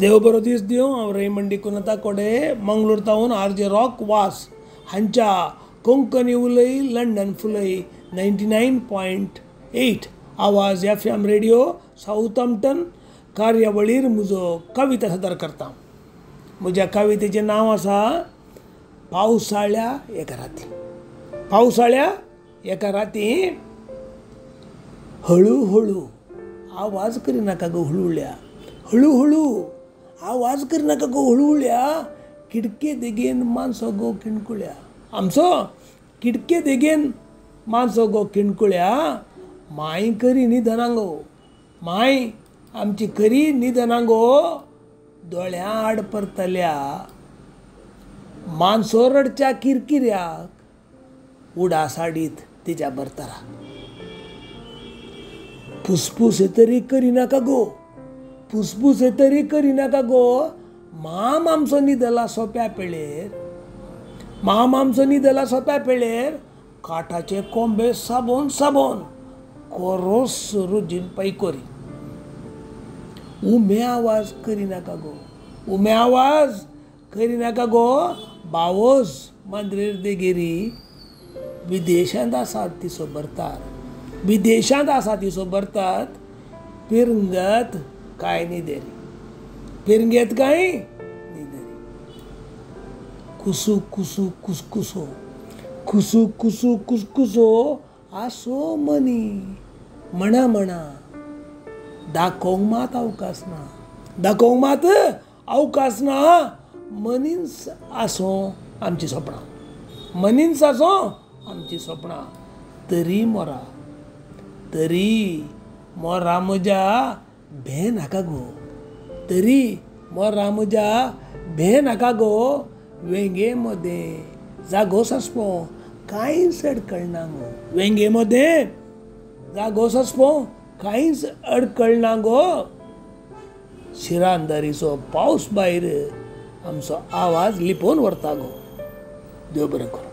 देव बरो दीस दिवं. हांव रेमंड डिकुन्हा कोडे, मंगळूर तावन आर जे रॉक वास हांच्या कोंकणी उलय लंडन फुलय 99.8 आवाज FM radio Southampton कार्यावळीर म्हजो कविता सादर करता. म्हज्या कवितेचें नांव आसा पावसाळ्या एका राती. पावसाळ्या एका राती हळू हळू आवाज करिनाका गो हळुळ्या, हळू हळू आवाज करिनाका गो हळुळ्या, किडके देगेन मानसो गो किणकुळ्या, आमचो किडके देगेन मानसो गो किणकुळ्या, माय करी न्हिदना गो, माय आमची करी न्हिदना गो, दोळ्यां आड परतल्या मानसो रडच्या किरकिऱ्याक उडा साडीत तिच्या भरतरा. फुसफुसे तरी करिनाका गो, फुसफुसे तरी करिनाका गो, माम आमचो न्हिदला सोंप्या पेळेर, माम आमचो न्हिदला सोंप्या पेळेर, काठाचे कोंबे साबोन साबोन कोरोस रुजीन पैकोरी. उमे आवाज करिनाका गो, उमे आवाज करिनाका गो, बावोस मांद्रेर देगेरी विदेशांत आसात ती सोबरतात, विदेशांत आसा ती सोबरतात, पिरंगत कांय न्हिदेरी, पिरंगेत कांय न्हिदेरी. कुसू कुसू कुसकुसो, कुसू कुसू कुसकुसो आसो मनी म्हणा म्हणा, दाखोवंक मात अवकाश ना, दाखोवंक मात अवकाश ना, मनीस आसो आमची सपनां, मनीस आसो आमची सपनां, तरी मोरा, तरी मोरा म्हज्या भें नाका गो, तरी मोरा म्हज्या भें नाका गो, वेंगे मदें जागो सासपो कांयच अडकळना गो, वेंगे मदें जागो सासपो कांयच अडकळना गो, शिरांदारीचो पावस भायर आमचो आवाज लिपोवन व्हरता गो. देव बरें करूं.